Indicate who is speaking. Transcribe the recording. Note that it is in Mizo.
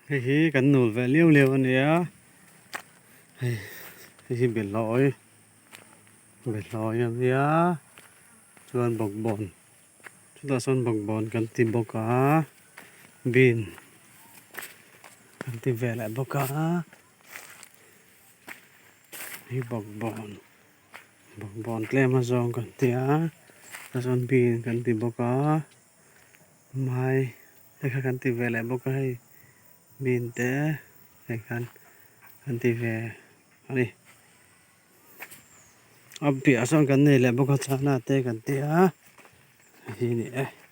Speaker 1: Hei hi kan nul ve liau liau a nia hei hei hi behlawi behlawi a nia chuan bawkbawn chutah sawn bawkbawn kan ti bawk a bean kan ti ve leh bawk a hei bawkbawn bawkbawn tlem a zawng kan ti a chuan bean kan ti bawk a mai. Hei kha kan ti ve leh bawk a hei bean te hei khan kan ti ve a ni a piahah sawn kan nei leh bawk a chana te kan ti a hei hi a ni e.